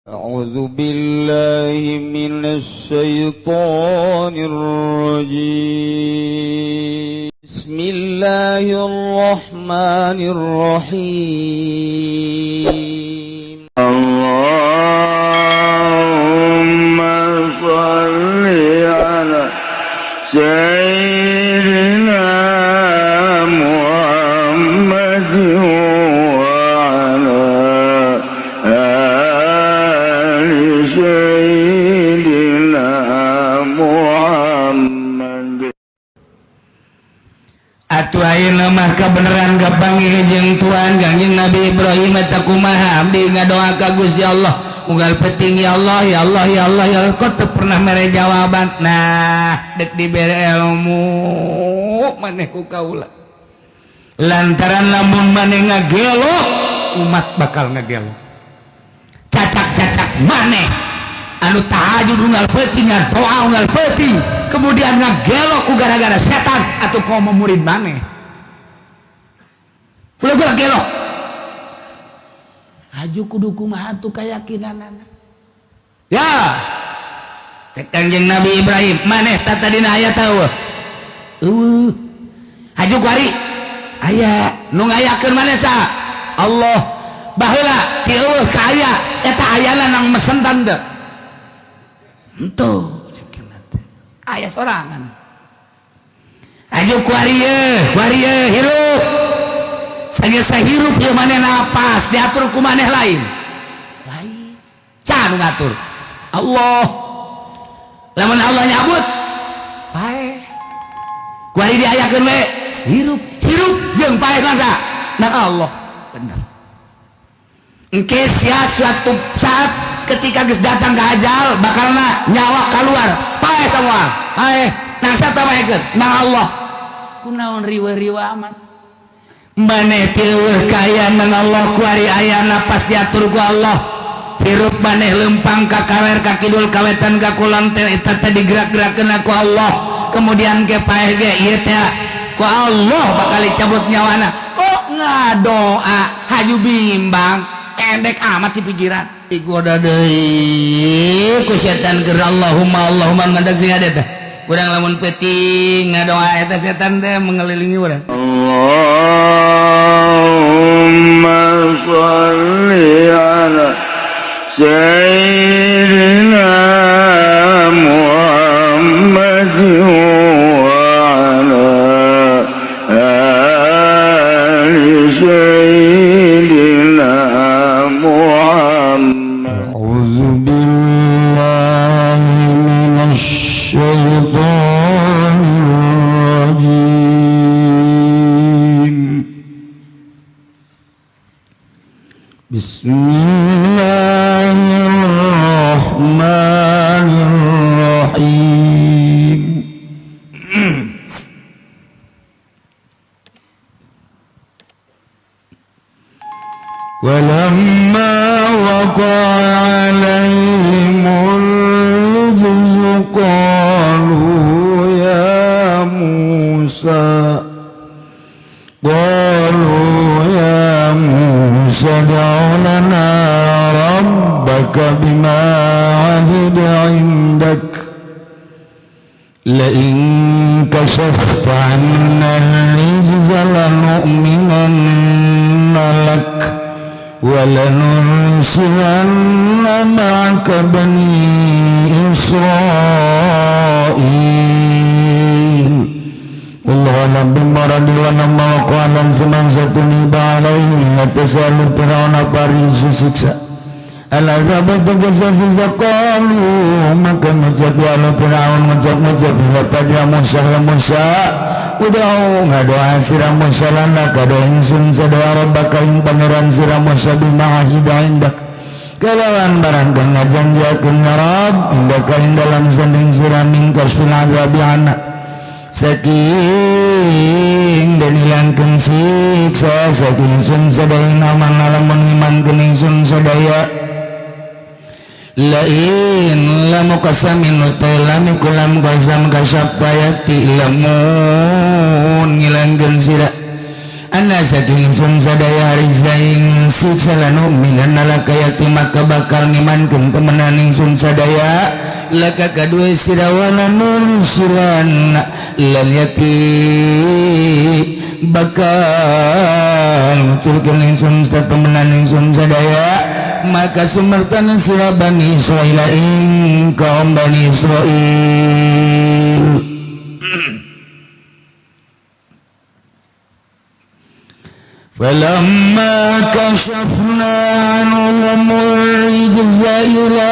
أعوذ بالله من الشيطان الرجيم. بسم الله الرحمن الرحيم. اللهم صل على سيدنا محمد وعلى آل سيدنا محمد. Atuh ayeuna mah kabeneran kapanggih jeung Tuhan. Kangjeng Nabi Ibrahim eta kumaha? Abdi ngadoa ka Gusti Allah unggal peuting, ya Allah, ya Allah, ya Allah, ya Allah, kok teu pernah mere jawaban. Nah, dek dibere ilmu maneh ku kaula lantaran lamun maneh ngagelo, umat bakal ngagelo. Cacak-cacak maneh anu tahajud unggal peuting, doa unggal peuting, kemudian ngagelo ku gara-gara setan atau kau murid maneh ulah gua gelo. Haju kudu kumaha tuh keyakinan ya? Cek Kangjeng Nabi Ibrahim, maneh tata dina aya tahu haju kuari aya nu ngayakeun maneh sa Allah. Baheula ti eueuh ka aya, eta ayana nang mesen tante henteu aya sorangan. Aju kuari ye, kuari ye hirup. Sageus hirup ieu maneh napas diatur ku maneh lain lain. Can nu ngatur Allah. Lamun Allah nyabut, paeh. Kuari diayakeun we hirup. Hirup jeung paeh masa nang Allah, bener. Engke sia suatu saat ketika geus datang ke ajal, bakalna nyawa keluar, paeh kamu, paeh nang siapa paehkeun? Nang Allah. Kunaon riweuh-riweuh amat maneh? Ti eueuh kaya nang Allah, kuari aya napas diatur ku Allah. Hirup maneh lempang ka kaler, ka kidul, ka wetan, ka kulon teh eta teh digerak-gerakkeun ku Allah. Kemudian ke paeh ge ieu teh ku Allah bakal dicabut nyawana. Kok ngadoa haju bimbang pendek amat sih pikiran? Digoda deui ku setan keur Allahumma Allahumma mandak sing ada teh. Urang lamun peuting ngadoa, eta setan teh mengelilingi urang. اللهم صل على سيدنا محمد وعلى آل سيدنا محمد. أعوذ بالله من الشيطان الرجيم. بسم الله الرحمن الرحيم. ولما وقع عليهم الرجز قالوا يا موسى، قالوا يا موسى ادع لنا ربك بما عهد عندك، لئن كشفت عنا الرجز لنؤمنن لك ولنرسلن معك بني إسرائيل. والله أعلم بالمراد. ولما وقع lan semangsa tumiba عليهم ngatesalu Fir'aun parisu siksa العذاب tegesa siksa, قالوا maka ngucap ya Allah Fir'aun ngucap-ngucap kepada Musa, ya Musa, ادع ngadoa sira Musa لنا kadua ingsun sadaya ربك ing pangeran sira Musa بما عهد عندك kalawan barang kang ngajanjiakeun Rabb عندك ing dalam sanding sira من كشف العذاب عنا saking den hilangkeun siksa saking sun sadaya آمنا lamun ngimankeun ingsun sadaya. لئن لام قسم utai lam iku lam qasam كشفت yakti lamun ngilangkeun sira. Anna saking ingsun sadaya rizzaing siksa lanu'minanna laka yakti maka bakal ngimankeun temenan ingsun sadaya laka kadue sira wa lanursilanna lan yakti bakal nguculkeun ingsun temenan ingsun sadaya maka sumertan sira Bani Israil ing kaum Bani Israil. Falamma kashafna anhum ar-rijza ila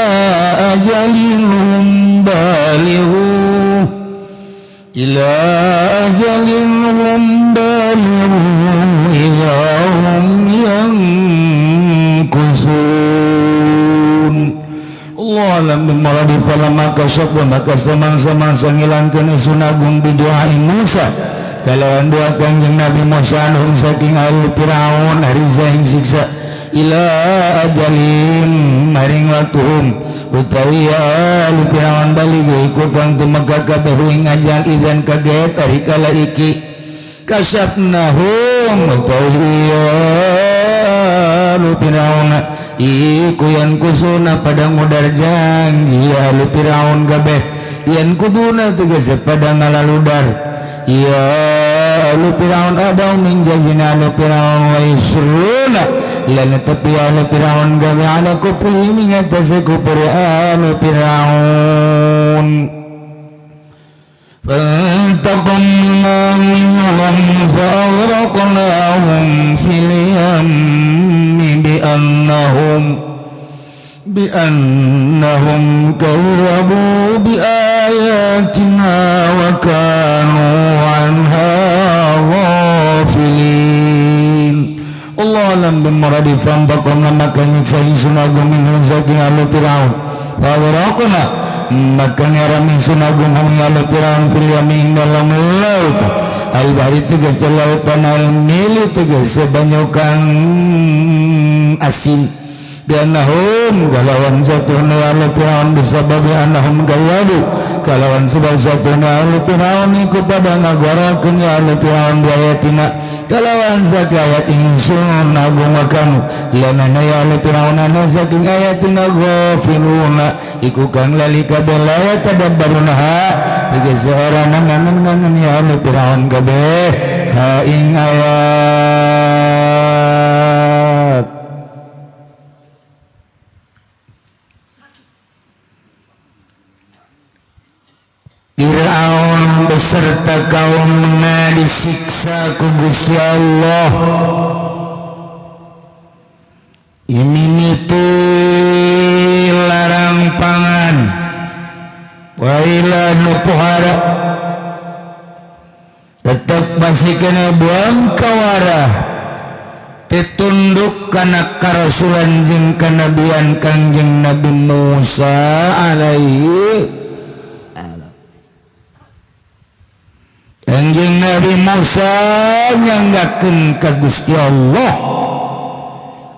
ajalin hum balighu ila ajalin hum balighu idza hum yankusun. Allah alam bimaradi falamma kashafna maka samang-samang ngilangkeun ingsun agung bidu'a Musa kalawan doa Kangjeng Nabi Musa anhum saking al Firaun ariza ing siksa ila ajalin maring waktuhum utawi al Firaun balik iku kang tumeka kabeh ing ajal idzan kaget ari kala iki kasabnahum utawi al Firaun iku yan kusuna pada ngudar janji al Firaun kabeh yan kuduna tegas pada ngalaludar ya alu Firaun adau min jajina alu Firaun wa yusruna lan tapi alu Firaun gawe ala kufri min atas kufri alu Firaun. Fantaqamna minhum fa'aghraqnahum fil yammi biannahum kazzabu biayatina wa kanu anha ghafilin. Allah alam bimuradi fantaqamna maka nyiksa ingsun agung minhum saking alu Firaun fa'aghraqna maka ngaram ingsun agung hum alu Firaun fil yammi dalam laut al bahri tegas lautan al mili tegas banyu kang asin biannahum kalawan satuna alu Firaun bisababi annahum kadzzabu kalawan sebab satuna alu Firaun iku pada ngagorakeun ya alu Firaun biayatina kalawan zakayat ingsun agung makan lanana ya alu Firaun ana saking ayatina ghafiluna iku kang lali kabeh la yatadabbarunaha tegas ora nangan-nangan ya alu Firaun kabeh ha ing ayat. Firaun beserta kaumna disiksa ku Gusti Allah. Ini miti larang pangan waila nu pohara tetep masih kena buang kawara ditunduk kana karasulan jeung kanabian Kangjeng Nabi Musa alaihi. Kangjeng Nabi Musa nyanggakeun ka Gusti Allah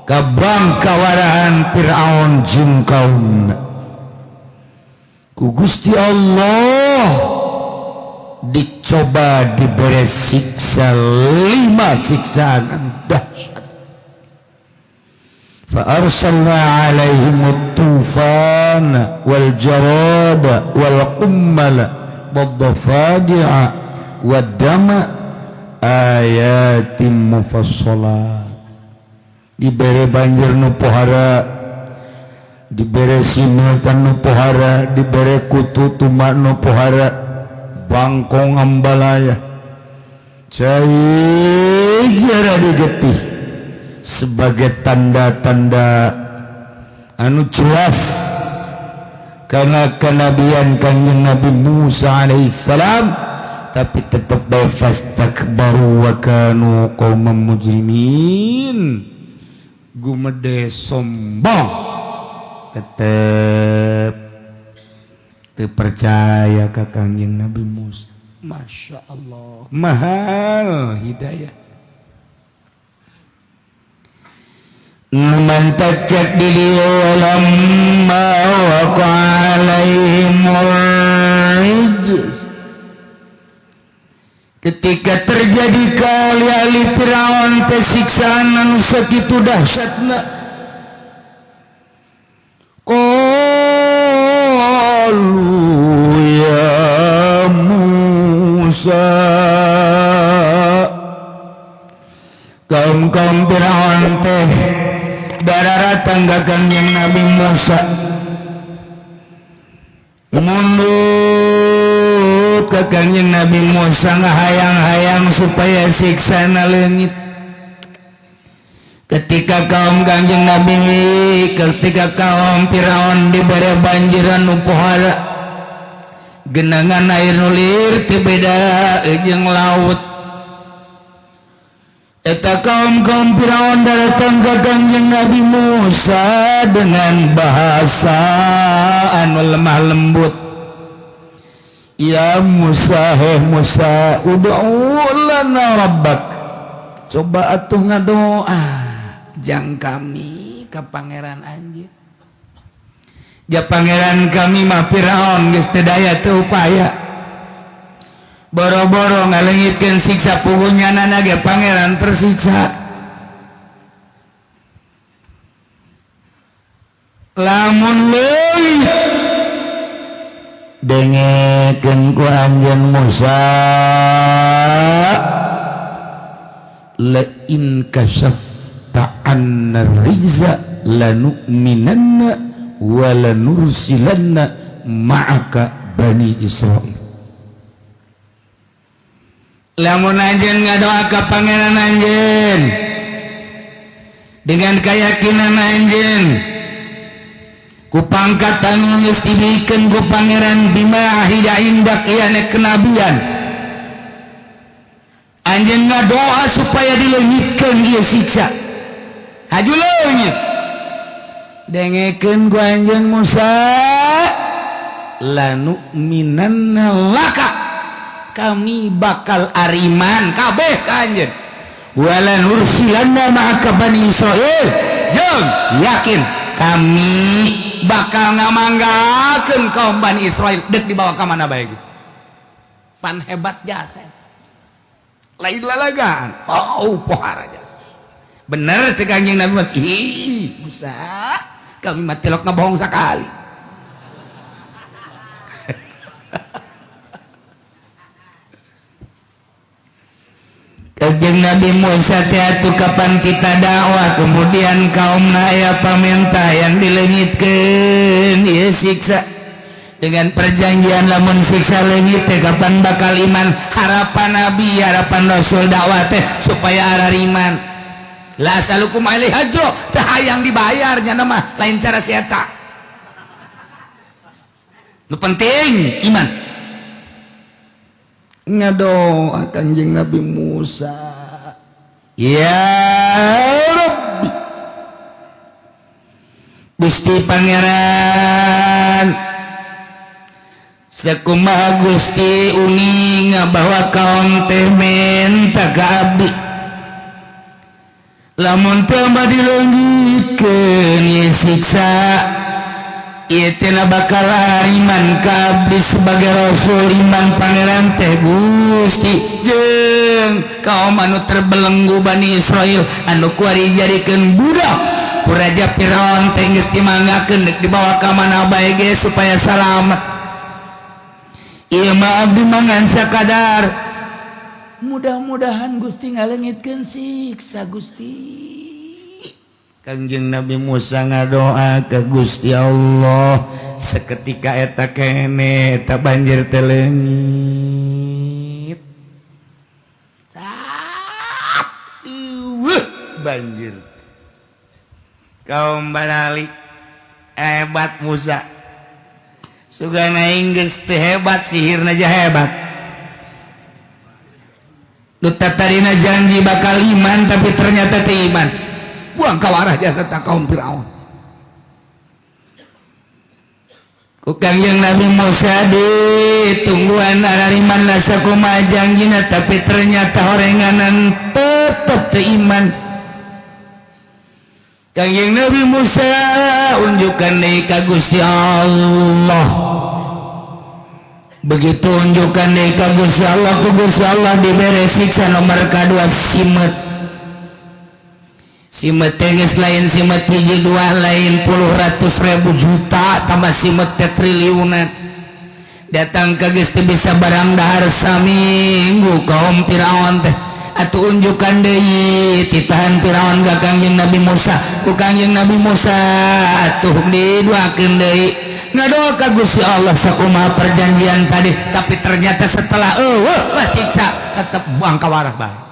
ka bangkawarahan Firaun jeung kaumna. Ku Gusti Allah dicoba diberi siksa 5 siksaan dahsyat. Fa arsalna alaihim at-tufana wal jarada wal qummala wad dafadi'a wadama ayatim mufassalat. Dibere banjir nu pohara, dibere simutan nu pohara, dibere kutu tumak nu pohara, bangkong ambalaya cai jara digetih sebagai tanda-tanda anu jelas karena kenabian Kanjeng Nabi Musa alaihissalam. Tapi tetap bae fastakbaru wa kanu qauman mujrimin. Gumede sombong tetep teu percaya ka Kangjeng Nabi Musa. Masya Allah, mahal hidayah. Man tajak di lamma waqa alaihim rijz. Ketika Ketika terjadi kali-ali Firaun teh siksaan anu sakitu dahsyatna, qalu ya Musa, kaum-kaum Firaun teh dararatang ka Kangjeng Nabi Musa, mundut ka Kangjeng Nabi Musa, ngahayang-hayang supaya siksana leungit. Ketika kaum Kangjeng Nabi, ketika kaum Firaun diberi banjiran nu pohara, genangan air nu lieur teu beda jeung laut, eta kaum-kaum Firaun datang ke Kangjeng Nabi Musa dengan bahasa anu lemah lembut. Ya Musa, heh Musa, ud'u lana rabbak, coba atuh ngadoa jang kami ke pangeran anjeun. Ja pangeran kami mah Firaun geus teu daya teu upaya, boro-boro ngaleungitkeun siksa, puguh nyanana ge pangeran tersiksa. Lamun leuwih dengekeun ku anjeun Musa, la in kasyafta anna rijza lanu'minanna wa lanursilanna ma'aka bani Israil. Lamun anjeun ngadoa ka pangeran anjeun dengan keyakinan anjeun ku pangkat anu geus dibikeun ku pangeran bima ahida indak iyane kenabian, anjeun ngadoa supaya dileungitkeun ieu siksa, haju leungit. Dengekeun ku anjeun Musa, lanu'minanna laka, kami bakal ariman kabeh ka anjeun, wala nursilanna ma'aka bani Israil, jeung yakin kami bakal ngamanggakeun kaum Bani Israil dek dibawa ka mana bae ge. Pan hebat jasa lain lalagaan, oh pohara jasa bener cek Kangjeng Nabi Musa. Ih Musa, kami mah tilok ngebohong sakali. Kangjeng Nabi Musa teh atuh kapan kita dakwah, kemudian kaum aya pamentah yang dileungitkeun ieu siksa dengan perjanjian lamun siksa leungit teh kapan bakal iman. Harapan Nabi, harapan Rasul dakwah teh supaya arariman. La asalukum alaihi ajro, teh hayang dibayar nya mah lain cara si eta. Nu penting iman. Ngadoa Kangjeng Nabi Musa, ya Rabbi, Gusti Pangeran, sakumaha Gusti uninga bahwa kaum teh menta ka abdi, lamun teu mah dileungitkeun ieu siksa, ieu teh bakal iman ka abdi sebagai rasul, iman pangeran teh Gusti jeung kaum anu terbelenggu Bani Israil anu kuari dijadikeun budak ku Raja Firaun teh geus dimanggakeun dek dibawa ka mana bae ge supaya salamet. Ieu mah abdi mah ngan sakadar mudah-mudahan Gusti ngaleungitkeun siksa Gusti. Kangjeng Nabi Musa ngadoa ke Gusti Allah, seketika eta kene eta banjir teh leungit. Banjir. Kaum baralik hebat Musa. Sugana geus teu hebat, sihirna aja hebat. Nu tatarina janji bakal iman tapi ternyata teu iman. Buang kawarah jasa tak kaum Firaun. Ku Kangjeng Nabi Musa ditungguan arariman sakumaha janjina, tapi ternyata horenganan tetep teu iman. Kangjeng Nabi Musa unjukkan deui ka Gusti Allah. Begitu unjukan deui ka Gusti Allah, ku Gusti Allah dibere siksa nomor kadua, simet. Simet teh geus lain simet hiji dua, lain puluh, ratus, ribu, juta, tambah simet teh triliunan datang ke geus teu bisa barang dahar saminggu kaum Firaun teh. Atuh unjukan deui titahan Firaun ka Kangjeng Nabi Musa. Ku Kangjeng Nabi Musa atuh diduakeun deui, ngadoa ka Gusti Allah sakumaha perjanjian tadi. Tapi ternyata setelah eueuh siksa tetep bangkawarah bae.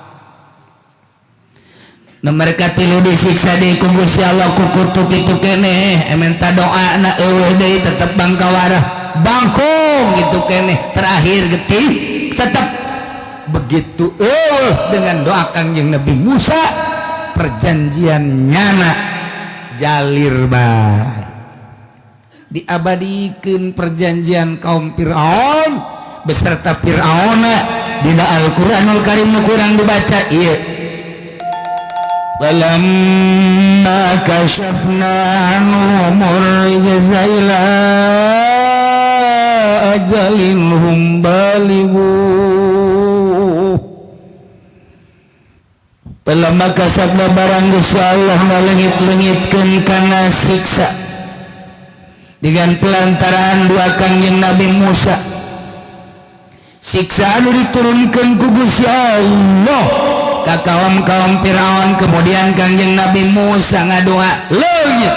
Nomor katilu disiksa deui ku Gusti Allah ku kutu kitu keneh, minta doa na eueuh deui, tetep bangkawarah, bangkung gitu keneh. Terakhir getih tetep begitu eueuh dengan doa Kangjeng Nabi Musa, perjanjian nyana jalir bae, diabadikan perjanjian kaum Fir'aun beserta Fir'auna dina Al-Qur'anul Karim. Nu kurang dibaca ieu, falamma kashafna anhum rijza ila ajalin hum balighu. Falamma kasabna, barang Gusti Allah ngalengit-lengitkeun kana siksa dengan pelantaraan dua Kangjeng Nabi Musa, siksa anu diturunkan ku Gusti Allah ka kaum-kaum Firaun, kemudian Kangjeng Nabi Musa ngadoa leungit,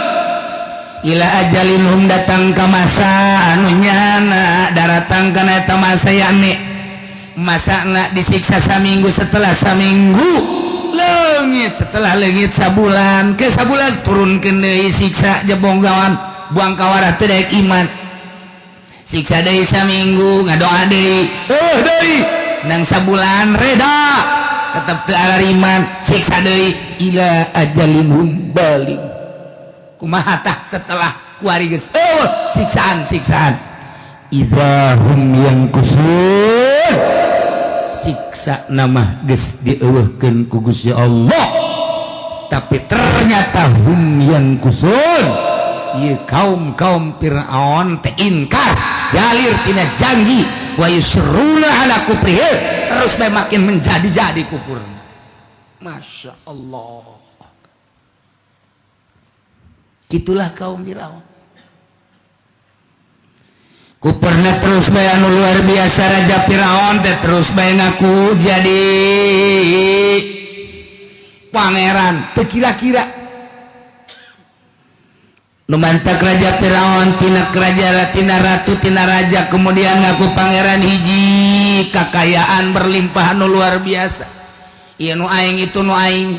ila ajalin hum, datang ka masa anu nyana daratang kana eta masa, yakni masa disiksa saminggu, setelah saminggu leungit, setelah leungit sabulan ke sabulan turunkeun deui siksa jebonggawan buang kawarah teu daek iman. Siksa deui saminggu, ngadoa deui, eueuh deui, nang sabulan reda, tetep teu arariman. Siksa deui ila ajalin hum balig. Kumaha tah setelah kuari geus eueuh siksaan-siksaan? Idza hum yankusun, siksa nama geus dieuweuhkeun ku Gusti Allah, tapi ternyata hum yankusun, ieu kaum-kaum Fir'aun teh inkar jalir tina janji, wa yusruna ala kufrihim, terus bae makin menjadi-jadi kufur. Masya Allah, itulah kaum Fir'aun. Kuperna terus bae anu luar biasa. Raja Fir'aun teh terus bae ngaku jadi pangeran. Teu kira-kira nu mantak Raja Fir'aun tina kerajaan, tina ratu, tina raja, kemudian ngaku pangeran. Hiji, kakayaan berlimpah nu luar biasa. Ieu nu aing, itu nu aing,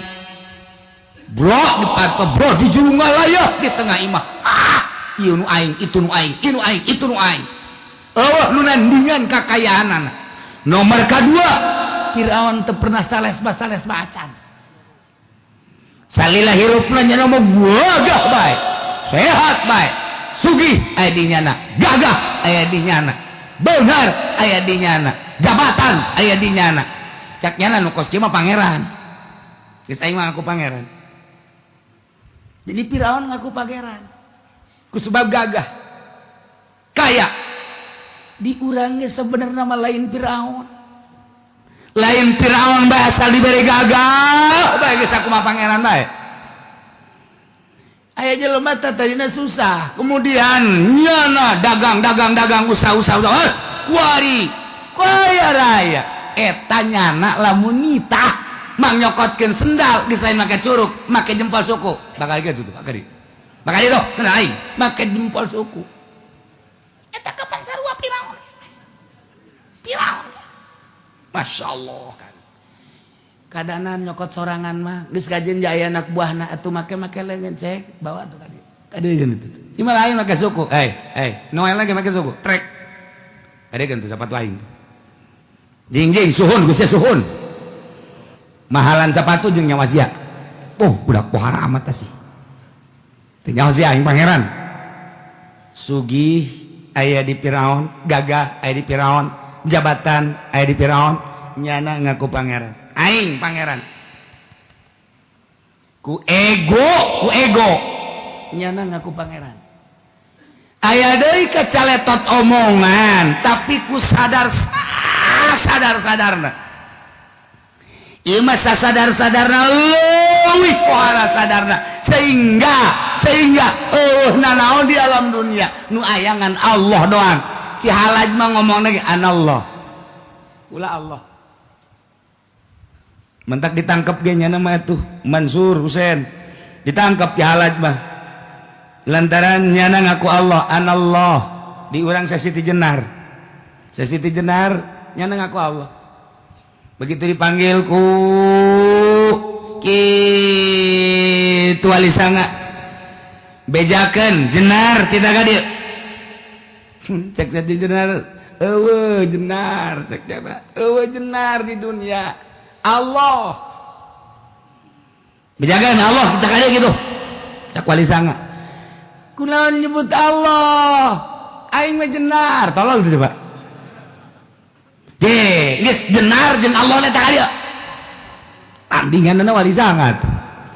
bro. Di pato, bro, di juru layak di tengah imah. Ah, ieu nu aing, itu nu aing, ieu nu aing, itu nu aing. Eueuh nu nandingan kakayaan. Nomor kedua, Fir'aun teu pernah salesba salesba acan. Salila hirupna nya mah gagah bae, sehat bae, sugih aya di nyana, gagah aya di nyana, beunghar aya di nyana, jabatan aya di nyana. Cak nyana nu kos kieu mah pangeran. Geus, aing mah ngaku pangeran. Jadi Firaun ngaku pangeran ku sebab gagah, kaya. Di urangnya sebenarnya mah lain Firaun, lain Firaun bahasa diberi gagah bae, geus aku mah pangeran bae. Aya jelema tadina susah, kemudian nyana dagang, dagang, dagang, usaha, usaha, usaha, wari kaya raya. Eta nyana lamun nitah mang nyokotkeun sendal, geus lain make curuk, make jempol suku. Bakal gitu tuh, bakal di bakal itu sendal aing make jempol suku. Eta kapan sarua Firaun? Firaun, Masya Allah kan kadanan nyokot sorangan mah geus kajen jaya anak buahna atuh make make leungeun cek bawa tuh kadi kadi itu. Ieu mah lain make suku. Eh eh, Noel lagi make suku trek kadi kan tuh sepatu aing tuh. Jing jing suhun geus suhun mahalan sepatu jeung nyawa sia. Oh, budak pohara amat sih. Teu nyawa sia aing pangeran. Sugih aya di Firaun, gagah aya di Firaun, jabatan aya di Firaun, nyana ngaku pangeran. Aing pangeran. Ku ego, ku ego nyana ngaku pangeran. Aya deui kacaletot omongan, tapi ku sadar sadar sadarna. Ieu mah sadar sadarna leuwih pohara sadarna, sehingga sehingga euweuh nanaon di alam dunia nu ayangan Allah doang. Ki Halaj mah ngomong lagi, "Anallah," kula Allah. Mentak ditangkap ge nya mah tuh Mansur Husain ditangkap. Ki Halaj mah lantaran nyana ngaku Allah, "Anallah." Di urang Siti Jenar, Siti Jenar nyana ngaku Allah. Begitu dipanggil ku kitu wali sanga, "Bejakeun Jenar tidak ka dieu." Cek Siti Jenar, "Euweuh Jenar." Cek Jenar, "Euweuh Jenar di dunia, Allah." "Bejakeun Allah kita ka dieu," gitu cek wali sanga. "Kunaon nyebut Allah? Aing mah Jenar." Tolong tuh coba. Je, geus Jenar jeung Allah teh ka dieu. Tandinganna wali sanga tuh.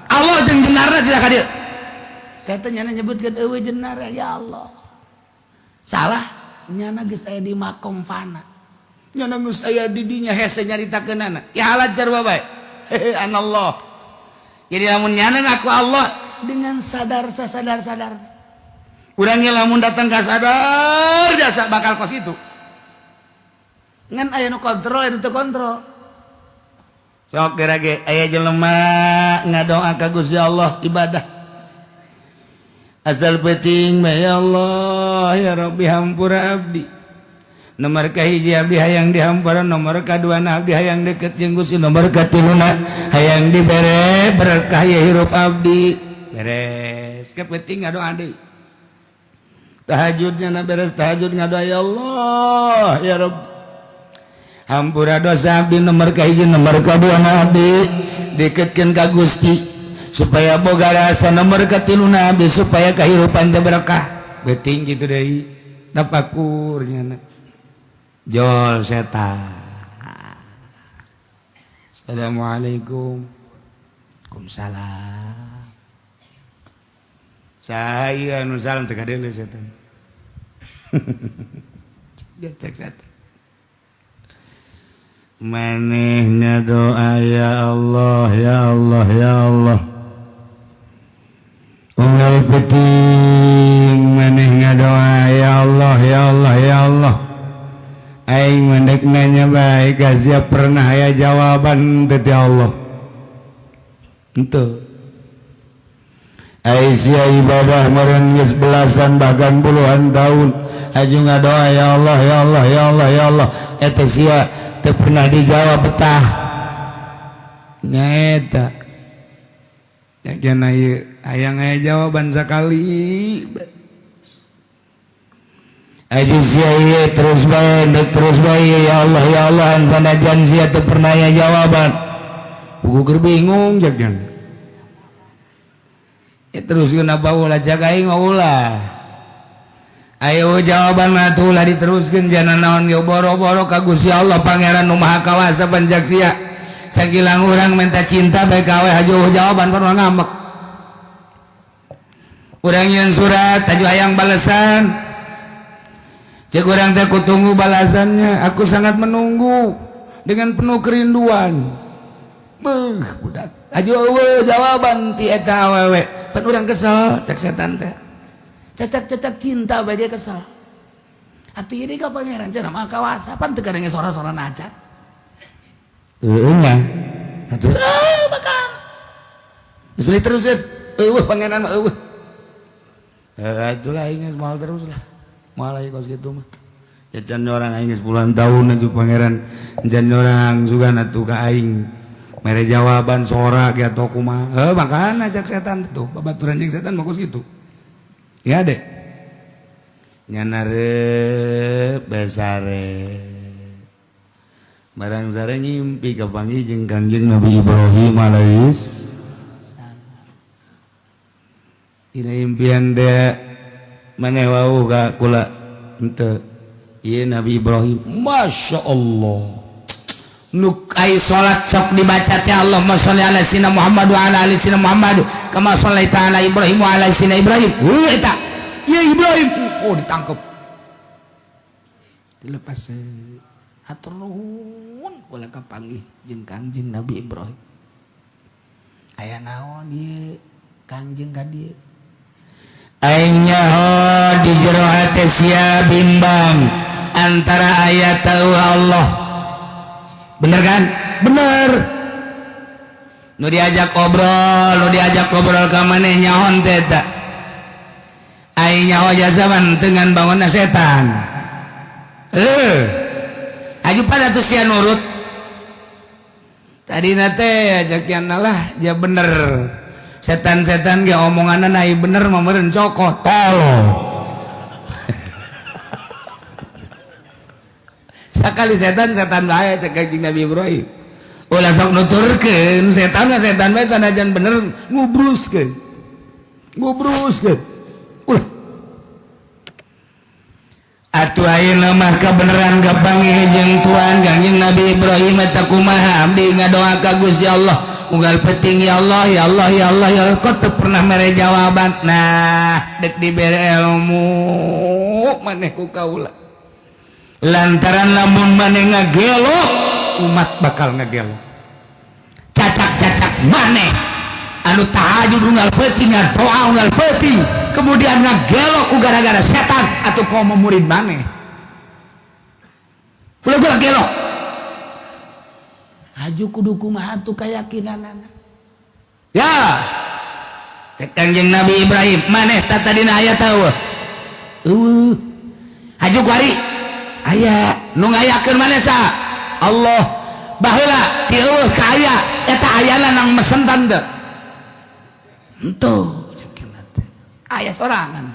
Allah jeung Jenarna tidak ka dieu. Kata nyana nyebutkeun, "Euweuh Jenar ya Allah." Salah, nyana geus aya di makom fana. Nyana geus aya di dinya, hese nyaritakeunana. Ki Halaj sarua bae. Anallah. Jadi lamun nyana ngaku Allah dengan sadar sasadar-sadar. Urangnya lamun datang ka sadar jasa bakal kos itu. Ngan aya nu kontrol, aya nu teu kontrol. Sok geura ge aya jelema ngadoa ka Gusti Allah, ibadah. Asal penting mah, "Ya Allah, ya Rabbi, hampura abdi. Nomor kahiji abdi hayang dihampura, nomor kadua abdi hayang deket jeung Gusti, nomor katiluna hayang dibere berkah ya hirup abdi." Beres ke penting ngadoa deui. Tahajudnya na beres tahajud ngadoa, "Ya Allah, ya Rabb, hampura dosa abdi nomor kahiji, nomor kadua abdi deketkeun ka Gusti supaya boga rasa, nomor katiluna abdi supaya kehidupan teh berkah." Beuting gitu deui tapakur nyana jol setan. "Assalamualaikum." "Waalaikumsalam." "Saya nu salam teu kadele setan." Dia cek setan, "Manehna doa, ya Allah, ya Allah, ya Allah, unggal peuting maneh ngadoa, ya Allah, ya Allah, ya Allah. Aing mendek nanya bae ka sia, pernah aya jawaban teu ti Allah? Henteu. Ai sia ibadah meureun geus belasan bahkan puluhan tahun, aju ngadoa, ya Allah, ya Allah, ya Allah, ya Allah, eta sia teu pernah dijawab betah nyaeta ya jana ieu hayang aya jawaban sakali. Aji sia ieu terus bae, terus bae, ya Allah, ya Allah, sanajan sia teu pernah aya jawaban." Buku keur bingung jajan. Ya terus kenapa ulah jaga aing mah ulah. Ayo jawaban mah tuh ulah diteruskeun, jana naon ge boro-boro ka Gusti Allah Pangeran nu Maha Kawasa panjak sia. Sagilang urang minta cinta bae ka awe hajo jawaban pan ngambek. Urang nyeun surat aju hayang balesan. Cek urang teh, "Ku tunggu balasannya, aku sangat menunggu dengan penuh kerinduan." Beuh, budak. Aju euweuh jawaban ti eta awewe. Pan urang kesel, cek setan teh. Cacak-cacak cinta bae dia kesel. Atuh ieu ka Pangeran cenah Maha Kawasa, pan teu kadenge sora-sora acan. Heueuh nya. Atuh ah bakal. Geus beli terus euweuh Pangeran mah euweuh. Eh atulah aing geus moal terus lah. Moal aya kos kitu mah. Ya can orang aing geus puluhan tahun atuh Pangeran can orang sugan atuh ka aing. Mere jawaban sora ge atau kumaha. Heuh makana cek setan tuh babaturan jeung setan mah kos kitu. Ya dek. Nyana reup besare. Barang sare ngimpi kapanggih jeung Kangjeng Nabi Ibrahim alaihis salam. Dina impian teh, "Maneh wau ka kula henteu?" "Ieu Nabi Ibrahim." Masya Allah. Nuk ai salat sok dibaca teh, "Allahumma sholli ala sayyidina Muhammad wa ala ali sayyidina Muhammad kama shallaita ala Ibrahim wa ala sayyidina Ibrahim." Heuh eta. Ieu Ibrahim. Oh ditangkep. Dilepas hatur nuhun ulah kapanggih jeung Kangjeng Nabi Ibrahim. Aya naon ieu Kangjeng ka dieu? Aing nyaho di jero hate sia bimbang antara aya tahu Allah. Bener kan? Bener. Nu diajak obrol, nu diajak obrol ka maneh nyaho teh eta. Aing nyaho jasa dengan bangunna setan. Aju pada tuh sia nurut. Tadi nate ajak lah dia bener. Setan-setan ge omonganna ai bener mah meureun cokot tolong. Sakali setan setan bae cek Kanjeng Nabi Ibrahim. Ulah sok nuturkeun setan mah setan bae sanajan bener ngubruskeun. Ngubruskeun. Ulah. Atuh ayeuna mah kabeneran kapanggih jeung Tuhan Kangjeng Nabi Ibrahim eta kumaha abdi ngadoa ka Gusti Allah. Unggal penting ya Allah ya Allah ya Allah ya Allah kok teu pernah mere jawaban. Nah dek dibere ilmu maneh ku kaula. Lantaran lamun maneh ngagelo umat bakal ngagelo. Cacak-cacak maneh anu tahajud unggal peuting ngadoa unggal peuting kemudian ngagelo ku gara-gara setan atau kau murid maneh. Ulah gua gelo. Aju kudu kumaha tuh keyakinanana. Ya. Cek Kangjeng Nabi Ibrahim, maneh ta tadina aya tahu. Eueuh. Aju kuari. Aya nu ngayakeun maneh sa? Allah. Baheula ti eueuh ka aya eta ayana nang mesen tante. Henteu cek teh. Aya sorangan.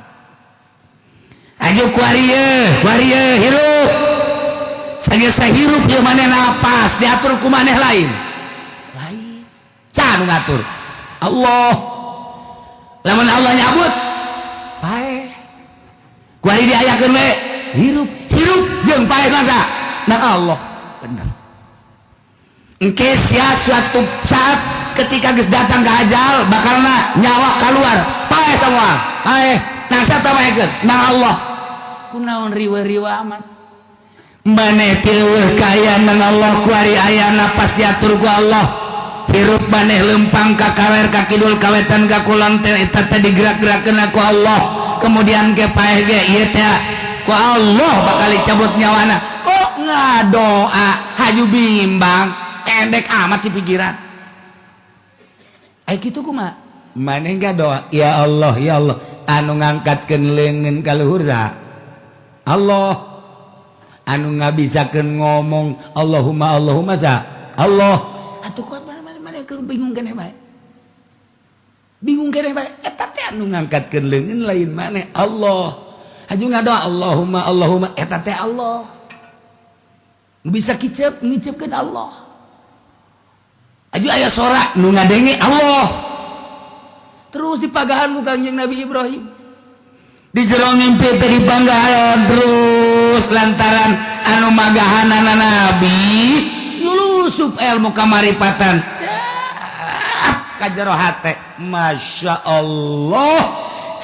Aju kuari ye, kuari ye hirup. Sagesa hirup ieu maneh napas diatur ku maneh lain. Lain. Ca nu ngatur? Allah. Lamun Allah nyabut paeh. Kuari diayakeun we hirup. Hirup jeung paeh masa? Nah Allah. Bener. Engke sia suatu saat ketika geus datang ke ajal bakalna nyawa keluar. Paeh teh moal. Paeh. Nah siapa paehkeun? Nah Allah. Kunaon riweuh-riweuh amat. Maneh tileuh kaya nang Allah kuari aya napas diatur ku Allah. Hirup maneh lempang ka kaler ka kidul ka wetan ka kulon teh eta teh digerak-gerakkeun ku Allah. Kemudian ke paeh ge ieu teh ku Allah bakal dicabut nyawana. Kok ngadoa haju bimbang pendek amat sih pikiran. Ai kitu kumaha? Maneh ngadoa ya Allah ya Allah anu ngangkatkeun leungeun ka luhur Allah. Anu ngabisakeun ngomong Allahumma Allahumma sa Allah. Atuh kok mana keur bingung keneh bae. Bingung keneh bae eta teh anu ngangkatkeun leungeun lain maneh Allah. Haju ngadoa Allahumma Allahumma eta teh Allah. Nu bisa kicep ngicepkeun Allah. Aju aya sora nu ngadenge Allah. Terus dipagahan ku Kangjeng Nabi Ibrahim. Di jero ngimpi teh dipanggahan terus lantaran anu magahanana nabi nyulusup ilmu kamaripatan cap ka jero hate. Masya Allah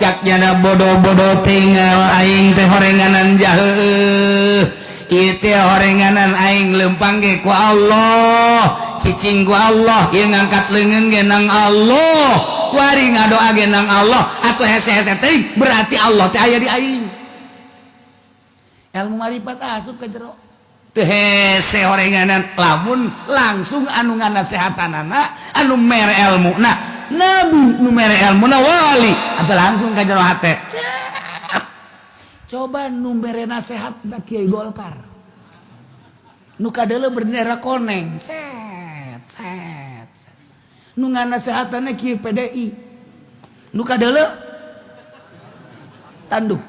cak nyana bodoh-bodoh tinggal aing teh horenganan jaheuh ieu teh horenganan aing lempang ge ku Allah cicing ku Allah ieu ngangkat leungeun ge nang Allah kuari ngadoa ge nang Allah atuh hese-hese teuing berarti Allah teh aya di aing. Ilmu marifat asup ka jero. Teu hese horenganan lamun langsung anu nganasehatanana anu mere elmuna nabi nu mere elmuna wali atuh langsung ka jero hate. Coba nu mere nasehat na Kiai Golkar. Nu kadeuleu bendera koneng set set. Nu nganasehatanna Kiai PDI. Nu kadeuleu tanduk.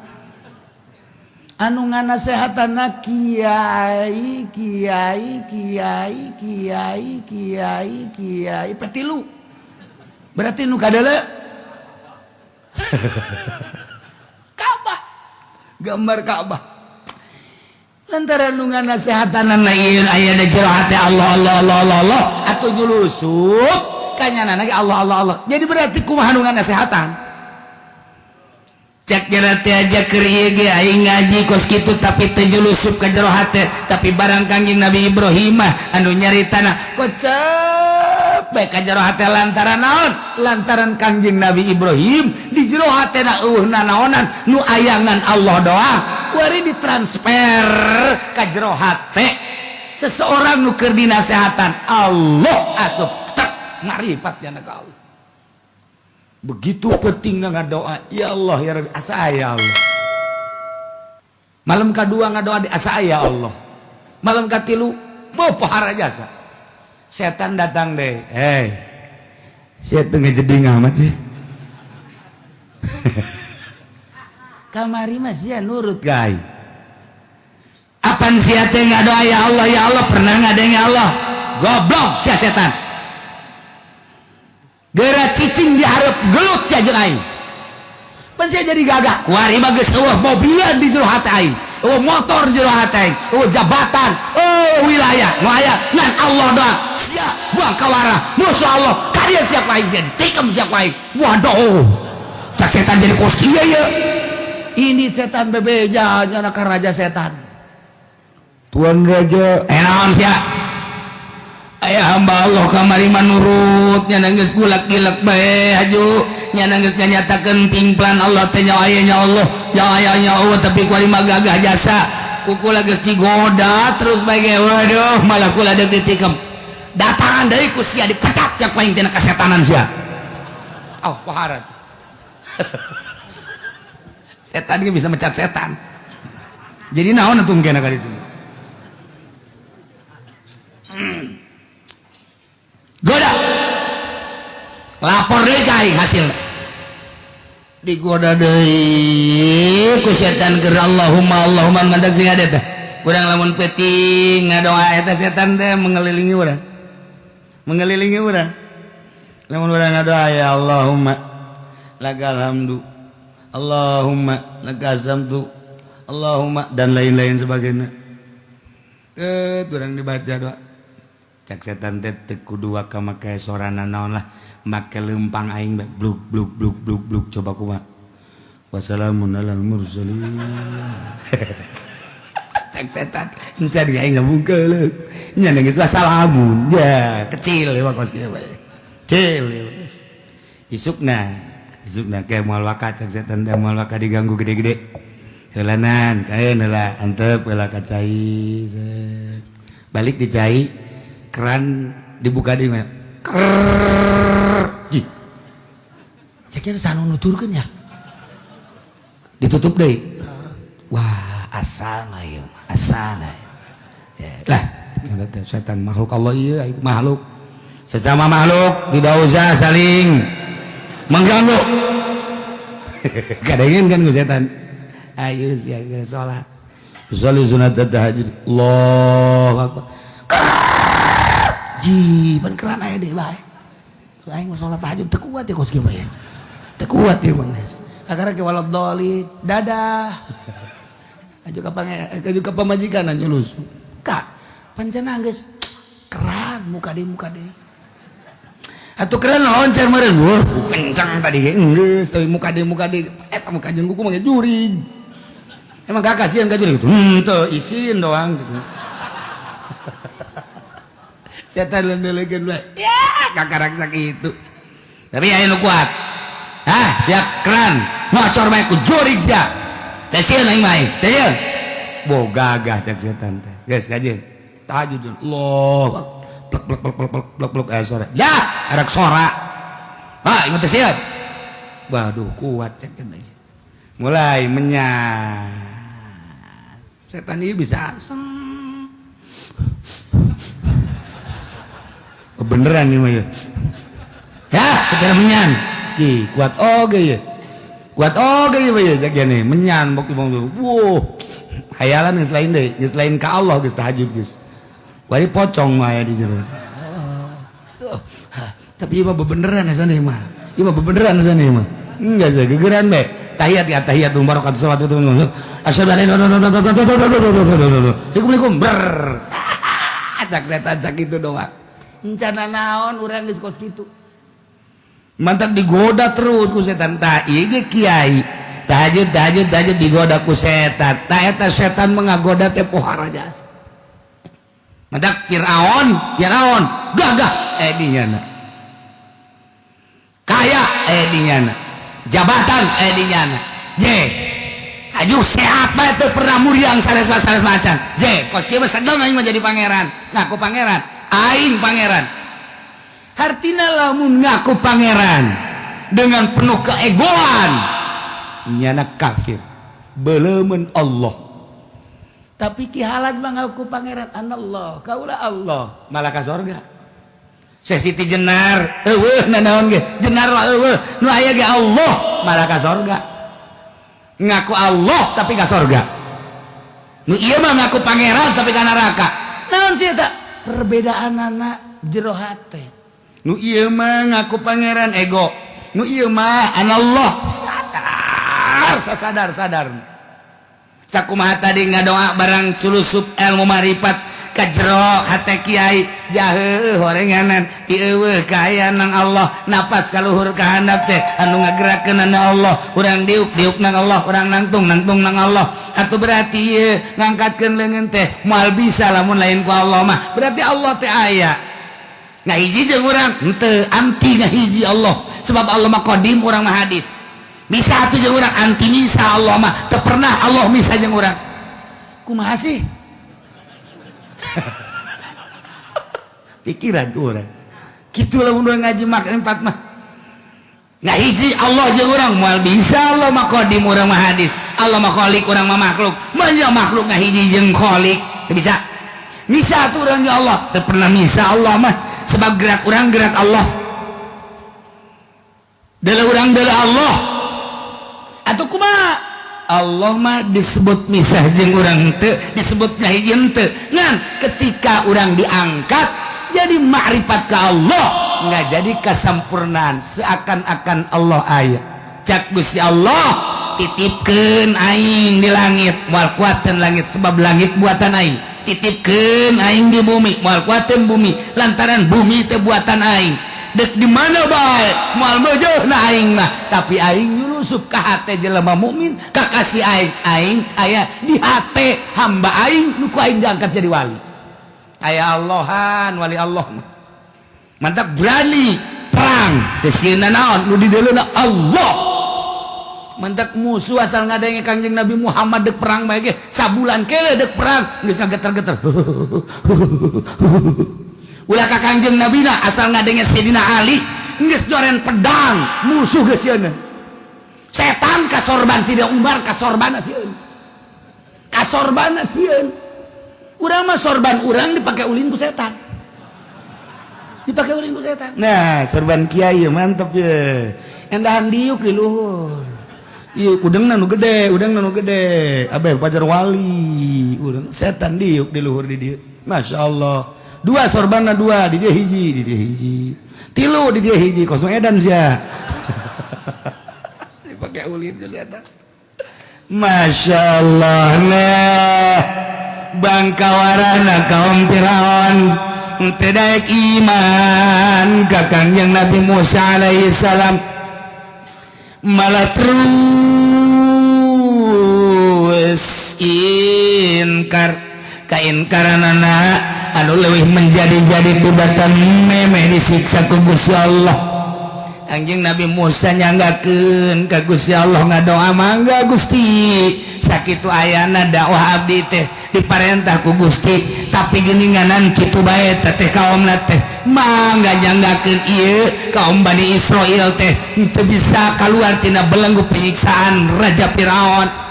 Anu nganasehatanna kiai kiai kiai kiai kiai kiai petilu. Berarti nu kadeuleu Ka'bah. Gambar Ka'bah. Lantaran nu nganasehatanna ieu aya di jero hate Allah Allah Allah Allah Allah atuh nyulusup kanyanana ge Allah Allah Allah. Jadi berarti kumaha nu nganasehatan? Cek jera teh aja keur ieu ge aing ngaji kos kitu tapi teu nyulusup ka jero hate, tapi barang Kangjeng Nabi Ibrahim mah anu nyaritana kocep bae ka jero hate. Lantaran naon? Lantaran Kangjeng Nabi Ibrahim di jero hatena eueuh nanaonan, nu ayangan Allah doang. Kuari ditransfer ka jero hate seseorang nu keur dinasehatan Allah asup tek ngaripat jana ka Allah. Begitu penting ngadoa, ya Allah, ya Rabbi, asa ya Allah. Malam kedua ngadoa di asa ya Allah. Malam katilu pohara jasa. Setan datang deh. Hei, sia teu ngejeding amat sih. Kamari mah sia nurut guys. Apan sia teh ngadoa ya Allah, ya Allah, pernah ngadeng ya Allah? Goblok sia setan. Geura cicing diharap gelut sia jeung aing. Pan sia jadi gagah. Kuari mah geus eueuh mobilan di jero hati aing. Eueuh motor di jero hati aing. Eueuh jabatan, eueuh wilayah, nu aya ngan Allah doang. Sia buang kawara, musuh Allah. Ka dieu sia ku aing sia ditikam sia ku aing. Waduh. Cak setan jadi kos kieu ye. Ini setan bebeja nya ka raja setan. Tuan Raja. Eh, naon sia? Aya hamba Allah kamari mah nurut nya, geus gulak-gilek bae haju nya, geus nganyatakeun pingplan Allah teh nya aya nya Allah nya aya nya Allah, tapi kuari mah gagah jasa ku kula geus digoda terus bae ge. Waduh, malah kula deuk ditikam datangan deui ku sia, dipecat sia ku aing tina kasetanan sia. Oh, pohara setan ge bisa mecat setan. Jadi naon atuh kena ka ditu? Goda lapor deui ka aing, hasilna digoda deui ku setan keur Allahumma Allahumma mandak sing ada teh. Urang lamun peuting ngadoa eta setan teh mengelilingi urang, mengelilingi urang. Lamun urang ngadoa, ya Allahumma lakal hamdu, Allahumma laka aslamtu, Allahumma dan lain-lain sebagainya, ke urang dibaca doa, cak setan teh teu kudu waka make sorana naon lah, make lempang aing bae, bluk bluk bluk bluk bluk. Coba kumaha? Wassalamun alal mursalin. Cak setan encan ge aing ngabungkeuleuh nya geus wassalamun ya kecil ya kos kieu bae kecil ya. Isukna isukna kayak moal waka, cak setan teh moal waka diganggu gede-gede. Heulanan kaeun heula, antep heula ka cai. Set. Balik di cai, keran dibuka di mana? Krrrr. Ji. Ceknya sanu nuturkeun ya. Ditutup deui. Wah, asana ieu mah, asana. Lah, setan makhluk Allah ieu, makhluk. Sesama makhluk tidak usah saling mengganggu. Kadangin kan ku setan. Ayo sia geus salat. Sholli sunat tahajud. Allahu akbar. Ji, pan keran aya deui bae. So aing mau salat tahajud teu kuat ya kos kieu mah ya. Teu kuat ieu mah geus. Kakara ke waladhdallin. Dadah. Aju ka pange, aju ka pamajikan nyulus. Kak, pancena geus keran muka deui, muka deui. Atuh keren loncer meureun. Wah, kencang tadi ge geus tapi muka deui, muka deui. Eta muka jeung kuku mah jurig. Emang gak kasihan ka jurig? Henteu, isin doang gitu. Setan lendelekeun bae. Ya, kakarak sakitu. Tapi aya nu kuat. Hah, siap keran. Ngocor bae ku jurig sia. Teh sieun aing mah aing. Teh sieun. Bo gagah cak setan teh. Geus kajeun. Tahajud. Allah. Plek plek plek plek plek plek plek eh sore. Ya, arek sora. Ah, ingat teh sieun. Waduh, kuat cek teh. Mulai menyan. Setan ini bisa asem. Oh, beneran nih mah ya. Ya, segera menyan. Ki, kuat oge ya. Kuat oge ya ya cek nih, menyan bok bang tuh. Wuh. Hayalan geus lain deui, geus lain ka Allah, geus tahajud geus. Wari pocong mah aya di jero. Oh, tapi ieu mah bebeneran asa mah. Ieu mah bebeneran asa mah. Enggak sih, gegeran bae. Tahiyat ya tahiyat barakat salat itu. Asyhadu an la ilaha illallah. Assalamualaikum. Ber. Cak setan sakitu doang. Encana naon urang geus kos kitu. Mantap digoda terus ku setan. Tah ieu ge kiai. Tahajud, tahajud, tahajud, digoda ku setan. Tah, eta setan mengagoda teh pohara jasa. Matak Fir'aun, Fir'aun gagah eh dinyana, kaya eh dinyana, jabatan eh dinyana, je aju sehat bae teu pernah muriang sanes sanes macan. Je kos kieu mah sedeng aing mah jadi pangeran, ngaku pangeran, aing pangeran. Hartina lamun ngaku pangeran dengan penuh keegoan, nyana kafir beleumeun Allah. Tapi Ki Halaj mah ngaku pangeran, anallah, kaula Allah, malah ka sorga. Sesi ti jenar eueuh nanaon ge, jenar mah eueuh, nu aya ge Allah, malah ka sorga. Ngaku Allah tapi ka sorga. Nu ieu mah ngaku pangeran tapi ka neraka. Naon sih eta perbedaan anak jero hate? Nu ieu mah ngaku pangeran ego, nu ieu mah anallah sadar, sasadar sadar. Sakumaha tadi ngadoa barang culusup ilmu marifat ka jero hate kiai, jahe horenganan ti eueuh kaya nang Allah, napas kaluhur ka handap teh anu ngagerakeun Allah, urang diuk diuk nang Allah, urang nangtung nangtung nang Allah. Atau berarti ieu ngangkatkeun leungeun teh moal bisa lamun lain ku Allah mah. Berarti Allah teh aya ngahiji jeung urang henteu, anti ngahiji Allah, sebab Allah mah qadim, urang mah hadis. Bisa atuh jeung urang? Anti misa Allah mah, teu pernah Allah misa jeung urang. Kumaha sih pikiran urang kitu lamun urang ngaji makrifat mah? Ngahiji Allah jeung urang moal bisa, Allah mah qadim, urang mah hadis. Allah mah khalik, urang mah makhluk. Manya makhluk ngahiji jeung khalik teu bisa. Misa atuh urang jeung Allah? Teu pernah misa Allah mah, sebab gerak urang gerak Allah, deuleu urang deuleu Allah. Atau kumaha? Allah mah disebut misah jeung urang teu, disebut ngahiji henteu. Ngan ketika urang diangkat jadi makrifat ke Allah, nggak jadi kesempurnaan, seakan-akan Allah aya. Cak Gusti Allah, titipkeun aing di langit, moal kuateun langit sebab langit buatan aing. Titipkeun aing di bumi, moal kuateun bumi lantaran bumi teh buatan aing. Dek di mana bae moal na aing mah, tapi aing nyulusup ka hate jelema mukmin, kakasih aing. Aing aya di hate hamba aing nu ku aing diangkat jadi wali. Aya Allahan, wali Allah mah mantap, berani perang teu sieun naon, nu dideuleuna Allah. Mantak musuh asal ngadenge Kangjeng Nabi Muhammad dek perang bae ge, sabulan kele dek perang geus ngageter-geter. Ulah ka Kangjeng Nabi na, asal ngadenge Sayyidina Ali geus joren pedang, musuh geus sieun. Setan kasorban Sidina Umar, kasorban sieun, kasorban sieun. Urang mah sorban urang dipake ulin ku setan, dipake ulin ku setan. Nah, sorban kiai mantep ya, endahan diuk di luhur. Iya, udang nu gede, udang nu gede. Abe pajar wali, udang setan diuk di luhur di dia. Masya Allah. Dua sorbanna dua, di dia hiji, di dia hiji. Tilu di dia hiji, kosong edan sia. Dipakai ulin ku setan. Masya Allah. Nah, bangkawarana kaum Firaun teu daek iman ka Kangjeng Nabi Musa alaihi salam, malah terus inkar. Kainkaranana anu leuwih menjadi-jadi tibatan memeh disiksa ku Gusti Allah. Anjing Nabi Musa nyanggakeun ka Gusti Allah, ngadoa, mangga Gusti, sakitu ayana dakwah abdi teh diparentah ku Gusti, tapi geuninganan kitu bae teh kaumna teh. Mangga nyanggakeun ieu kaum Bani Israil teh teu bisa keluar tina belenggu penyiksaan Raja Firaun.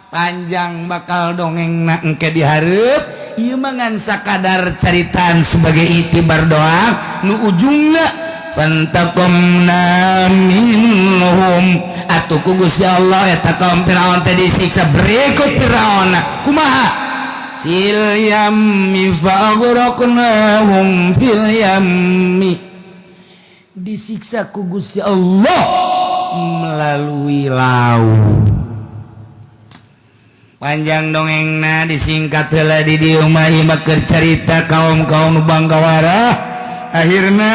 Panjang bakal dongeng na engke dihareup. Ieu mah ngan sakadar caritaan sebagai itibar doang. Nu ujungna fantaqamna minhum, atuh ku Gusti Allah eta kaum Firaun teh disiksa. Berikut Firaun kumaha? Fil yammi fa aghraqnahum fil yammi. Disiksa ku Gusti Allah melalui laut. Panjang dongengna, disingkat heula di dieu mah. Ieu mah keur carita kaum-kaum nu bangkawara. Akhirna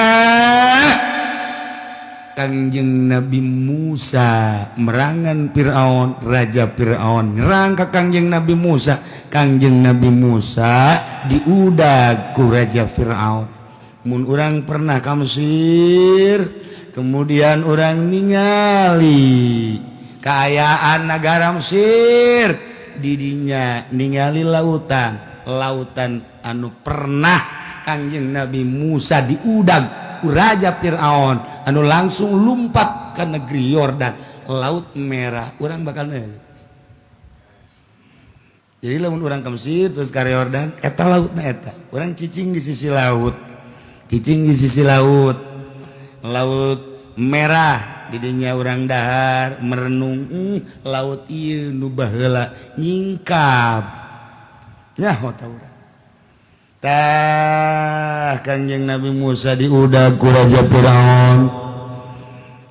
Kangjeng Nabi Musa merangan Fir'aun, Raja Fir'aun nyerang ka Kangjeng Nabi Musa. Kangjeng Nabi Musa diudag ku Raja Fir'aun. Mun urang pernah ka Mesir, kemudian urang ningali kaayaan negara Mesir, didinya ningali lautan, lautan anu pernah Kangjeng Nabi Musa diudag ku Raja Fir'aun anu langsung lumpat ke negeri Yordan, Laut Merah. Urang bakal nanya. Jadi lamun urang ke Mesir terus ke Yordan, eta lautna eta. Urang cicing di sisi laut. Cicing di sisi laut. Laut Merah didinya urang dahar merenung, laut ieu nu baheula nyingkap. Nyaho ta urang. Tah Kangjeng Nabi Musa diudag ku Raja Firaun.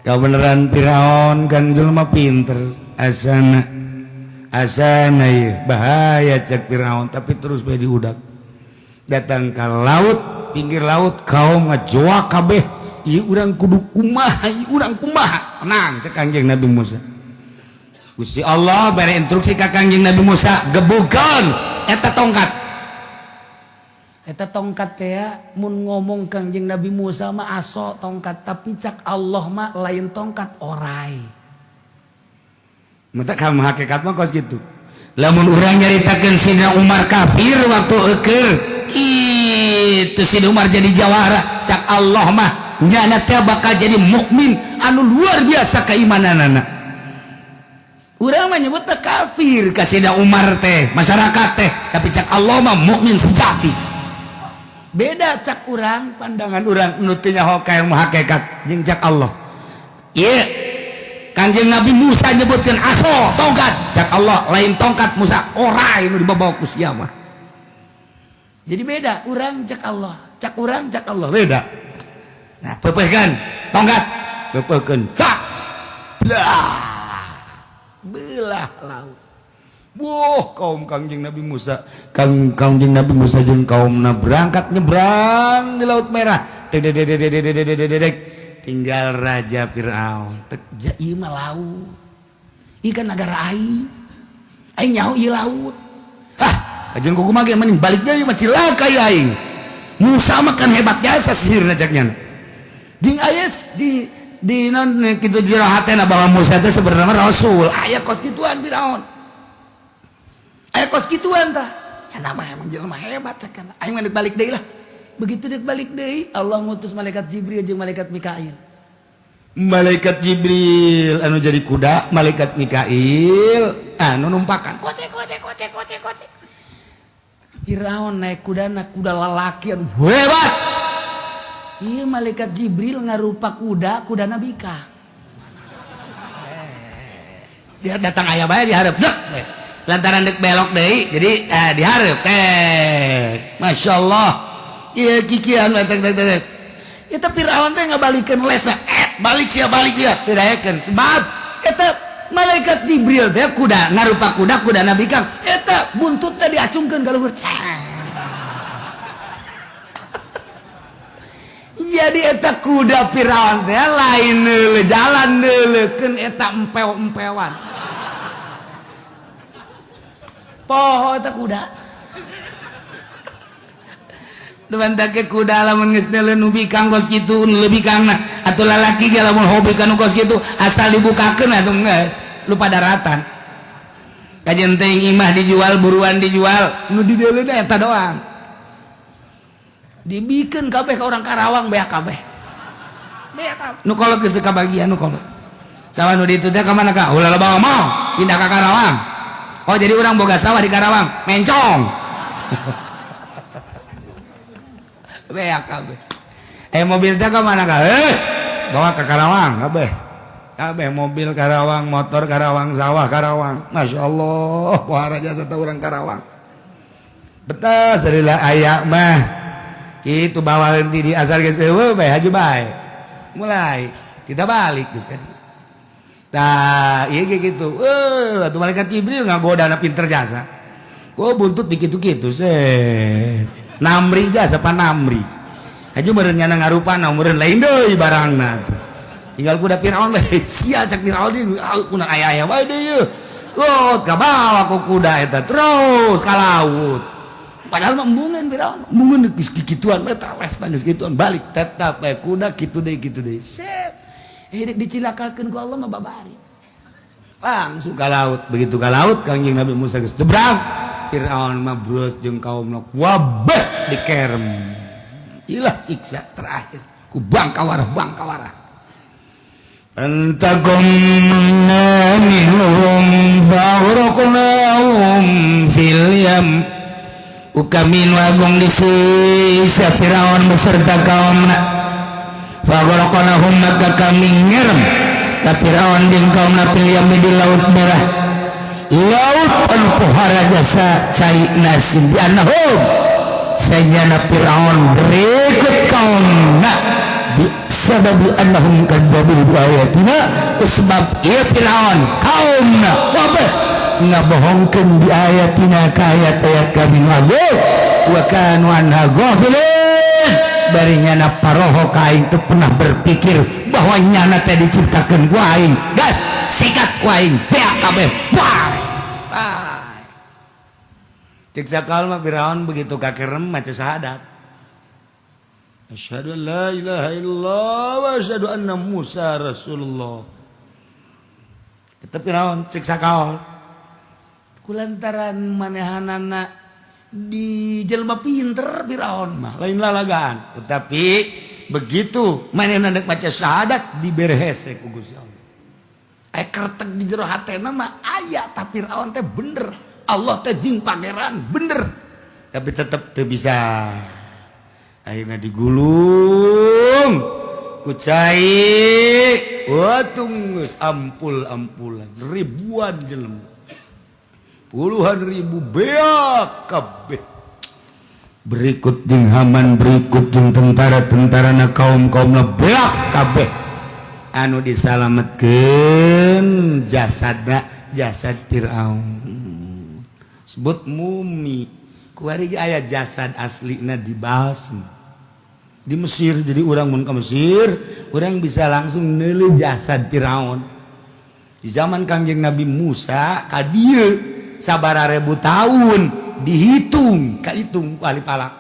Kabeneran Firaun kan jelema pinter, asana asana ieu bahaya cek Firaun, tapi terus bae diudag. Datang ke laut, pinggir laut kaum ngajoak kabeh, ieu urang kudu kumaha, ieu urang kumaha. Tenang cek Kangjeng Nabi Musa. Gusti Allah bere instruksi ka Kangjeng Nabi Musa, gebukeun eta tongkat. Eta tongkat teh mun ngomong Kangjeng Nabi Musa mah aso tongkat, tapi cak Allah mah lain tongkat, orai. Mata kamu hakikat mah kos gitu. Lamun urang nyaritakeun Sidina Umar kafir waktu eukeur, itu Sidina Umar jadi jawara, cak Allah mah nyana teh bakal jadi mukmin anu luar biasa keimananana. Urang mah nyebut teh kafir ka Sidina Umar teh, masyarakat teh, tapi cak Allah mah mukmin sejati. Beda cak urang pandangan urang nu teu nyaho ka ilmu hakikat jeung cak Allah. Ieu Kangjeng Nabi Musa nyebutkeun aso tongkat, cak Allah lain tongkat Musa, orai nu dibawa ku sia mah. Jadi beda urang cak Allah, cak urang cak Allah beda. Nah, peupeurkeun tongkat, peupeurkeun tak belah belah laut. Wah, kaum Kangjeng Nabi Musa, Kang Kangjeng Nabi Musa jeung kaumna berangkat nyebrang di Laut Merah. Dek dek dek dek dek dek dek dek. Tinggal Raja Firaun. Tek ja ieu mah laut. Ieu kan nagara aing. Aing nyaho ieu laut. Ah, ajeun kumaha ge mending balik deui mah cilaka ieu aing. Musa mah kan hebat jasa sihirna cek nya. Jeung aya di non kitu jero hatena bahwa Musa teh sebenarnya rasul. Aya kos kituan Firaun. Aya kos kituan tah. Ya nama emang jelema hebat cek kan. Aing mah balik deui lah. Begitu dek balik deui, Allah ngutus malaikat Jibril jeung malaikat Mikail. Malaikat Jibril anu jadi kuda, malaikat Mikail anu numpakan. Kocek kocek kocek kocek kocek. Firaun naik kuda, na kuda lalaki anu hebat. Iya malaikat Jibril ngarupa kuda, kuda Nabi Ka. Dia datang aya bae dihareup dek. Lantaran dek belok deui, jadi dihareup teh. Masya Allah. Iya kikian tek tek tek. Eta Firaun teh ngabalikeun lesna. Balik sia balik sia. Teu daekeun sebab eta malaikat Jibril teh kuda ngarupa kuda, kuda Nabi Kang. Eta buntutna diacungkeun ka luhur. Jadi eta kuda Firaun teh lain neuleuh jalan neuleukeun eta empew-empewan. Poho eta kuda. Duman take kuda lamun geus neuleuh nu bikang kos kitu nu leuwih kangna atuh lalaki ge lamun hobi ka nu kos kitu asal dibukakeun atuh geus lupa daratan. Kajen teuing imah dijual buruan dijual nu dideuleuna eta doang. Dibikeun kabeh ka orang Karawang beak kabeh. Beak kabeh. Nu kolot geus kabagian nu kolot. Sawah nu ditu teh ka mana ka? Ulah loba ngomong, pindah ka Karawang. Oh jadi urang boga sawah di Karawang, mencong. Beak kabeh. Mobil teh ka mana ka? Bawa ke Karawang kabeh. Kabeh mobil Karawang, motor Karawang, sawah Karawang. Masya Allah, pohara jasa teh urang Karawang. Betas dari aya mah. Kitu bawa henti di asal geus eueuh bae haju bae. Mulai kita balik geus ka dieu. Tah, ieu ge kitu. Atuh malaikat Jibril ngagodana pinter jasa. Gua buntut dikitu-kitu set. Namri jasa pa namri. Haju meureun nyana ngarupana meureun lain deui barangna tuh. Tinggal kuda Firaun bae. Sia cak Firaun ieu kuna aya-aya bae deui ieu. Oh, kabawa ku kuda eta terus ka laut. Padahal mah embungeun Firaun, embungeun geus kikituan bae tawes geus kituan balik tetap bae kuda kitu deui kitu deui. Set. Eh dicilakakeun ku Allah mah babari. Langsung ka laut, begitu ka laut Kangjeng Nabi Musa geus jebrang. Firaun mah bros jeung kaumna wabeh dikerem. Ilah siksa terakhir ku bangkawarah bangkawarah. Fantaqamna minhum fa'aghraqnahum fil yam. Kami agung disiksa Firaun beserta kaumna. Fa'aghraqnahum maka kami ngerem ka Firaun jeung kaumna fil yam di laut merah. Laut anu pohara jasa cai nasin bi annahum sayana Firaun berikut kaumna bi sababi annahum kadzabu bi ayatina, sebab ieu Firaun kaumna kabeh ngabohongkeun bi ayatina ka ayat-ayat kami ngago wa kanu anha ghafilin, bari nyana paroho ka aing teu pernah berpikir bahwa nyana teh diciptakeun ku aing, gas sikat ku aing beak kabeh. Bye bye. Cek sakal mah Firaun begitu kakerem maca syahadat. Asyhadu an la ilaha illallah wa asyhadu anna Musa Rasulullah. Eta Firaun cek sakal. Kulantaran manehanana di jelma pinter Firaun mah lain lalagaan. Tetapi begitu manehna dek maca syahadat dibere hese ku Gusti Allah. Aya kertek di jero hatena mah aya ta Firaun teh bener. Allah teh jeung pangeran bener. Tapi tetep teu bisa. Akhirnya digulung ku cai, watung geus ampul-ampulan ribuan jelema, puluhan ribu beak kabeh. Berikut jeung Haman, berikut jeung tentara-tentarana kaum-kaumna beak kabeh. Anu disalametkeun jasadna jasad Firaun sebut mumi. Kuari ge aya jasad aslina dibasmi di Mesir. Jadi urang mun ka Mesir urang bisa langsung neuleuh jasad Firaun di zaman Kangjeng Nabi Musa ka dieu sabaraha ribu tahun dihitung, kahitung ku ahli falak,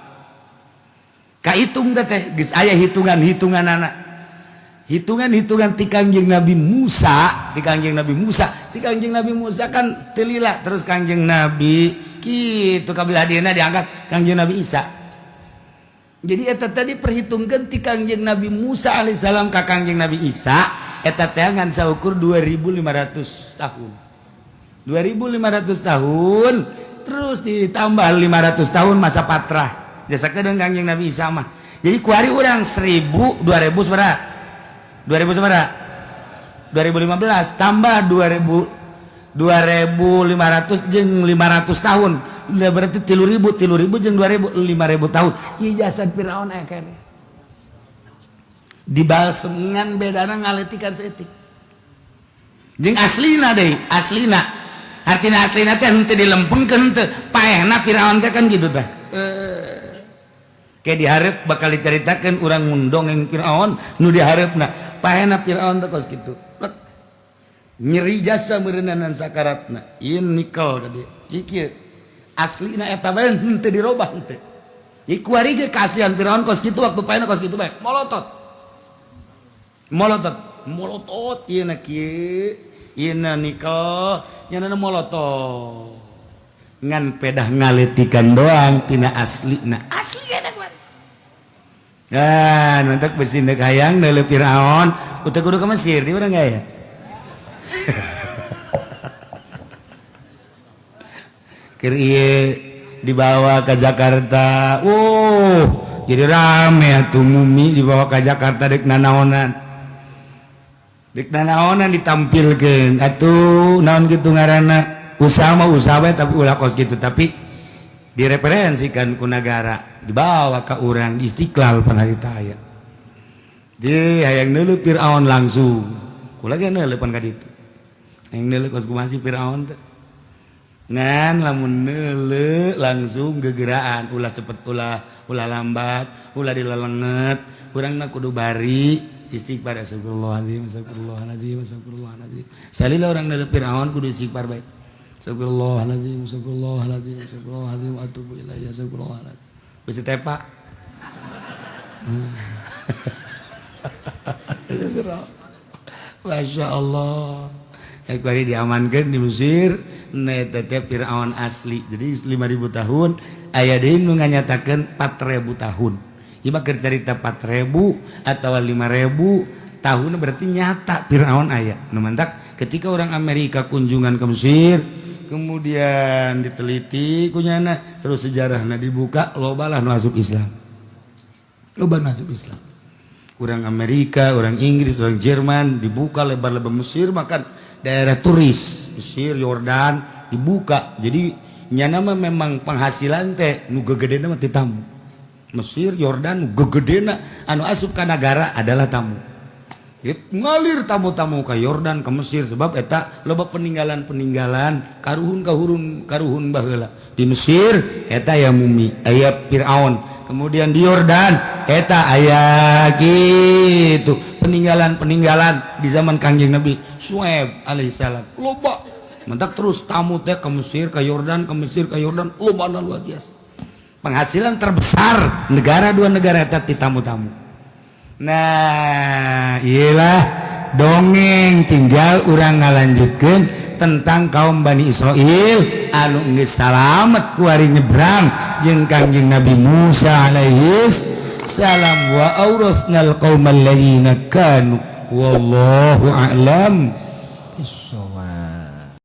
kahitung teh geus aya hitungan-hitungan anak, hitungan-hitungan ti Kangjeng Nabi Musa, ti Kangjeng Nabi Musa, ti Kangjeng Nabi Musa kan teu lila terus Kangjeng Nabi kitu kabelah dieuna diangkat Kangjeng Nabi Isa. Jadi eta tadi perhitungkeun ti Kangjeng Nabi Musa alaihissalam ka Kangjeng Nabi Isa eta teh ngan saukur 2500 tahun. 2500 tahun terus ditambah 500 tahun masa patrah. Jasa dengan Kangjeng Nabi Isa mah. Jadi kuari urang 1000 2000 sabaraha? 2000 sabaraha? 2015 tambah 2000 2500 jeung 500 tahun. Lah berarti 3000, 3000 jeung 2000 5000 tahun. Ieu jasad Firaun aya keneh. Dibalsemengan bedana ngaletikan saeutik. Jeung aslina deui, aslina. Artina aslina teh henteu dilempengkeun henteu. Paehna Firaun teh kan kitu teh. Kayak dihareup bakal dicaritakeun urang mun dongeng Firaun nu dihareupna. Paehna Firaun teh kos kitu. Lek. Nyeri jasa meureunanan sakaratna. Ieu nikel tadi. Kieu aslina eta bae henteu dirobah henteu. Ieu kuari ge keaslian Firaun kos kitu waktu paehna kos kitu bae. Molotot. Molotot, molotot ieu na kieu, ieu na nikel, nya molotot. Ngan pedah ngaletikan doang tina aslina. Asli eta kuari. Ah, nontok besi deuk hayang neuleuh Firaun, udah kudu ke Mesir di urang gaya. Keur ieu dibawa ke Jakarta. Oh, jadi rame atuh mumi dibawa ke Jakarta dek nanaonan. Dek nanaonan ditampilkeun atuh naon kitu ngaranna. Usaha mah usaha bae tapi ulah kos kitu, tapi direferensikan ku nagara, dibawa ka urang di Istiqlal panarita aya. Di hayang neuleuh Firaun langsung. Kula ge neuleuh pan ka ditu. Hayang neuleuh kos kumaha si Firaun teh. Ngan lamun neuleuh langsung gegeraan, ulah cepet, ulah ulah lambat, ulah dilelenget, urang mah kudu bari Istighfar, astagfirullahaladzim, astagfirullahaladzim, astagfirullahaladzim. Salila urang dari Fir'aun kudu istighfar bae. Astagfirullahaladzim, astagfirullahaladzim, astagfirullahaladzim, atubu ilaihi, astagfirullahaladzim. Bisi tepak. Masya Allah. Ya, kuari diamankan di Mesir, nah tetep Fir'aun asli. Jadi 5000 tahun, aya deui nu nganyatakeun 4000 tahun. Ieu mah keur carita 4000 atau 5000 tahun, berarti nyata Fir'aun aya. Nu mantak ketika orang Amerika kunjungan ke Mesir, kemudian diteliti kunyana, terus sejarahna dibuka, loba lah nu asup Islam. Loba nu asup Islam. Orang Amerika, orang Inggris, orang Jerman dibuka lebar-lebar Mesir, makan daerah turis Mesir, Yordan dibuka. Jadi nyana mah memang penghasilan teh nu gegedena mah ti tamu. Mesir, Yordan nu gegedena anu asup ka nagara adalah tamu. Ngalir tamu-tamu ke Yordan, ke Mesir, sebab eta loba peninggalan-peninggalan karuhun karuhun karuhun baheula. Di Mesir eta aya mumi, aya Firaun. Kemudian di Yordan eta aya gitu peninggalan-peninggalan di zaman Kangjeng Nabi Suaib alaihissalam. Loba mentak terus tamu teh ke Mesir, ke Yordan, ke Mesir, ke Yordan, loba luar biasa. Penghasilan terbesar negara, dua negara eta ti tamu-tamu. Nah, iyalah dongeng, tinggal urang ngalanjutkeun tentang kaum Bani Israel anu geus salamet kuari nyebrang jeung Kangjeng Nabi Musa alaihi salam. Wa aurasnal qaumal ladzina kanu, wallahu a'lam bissawab.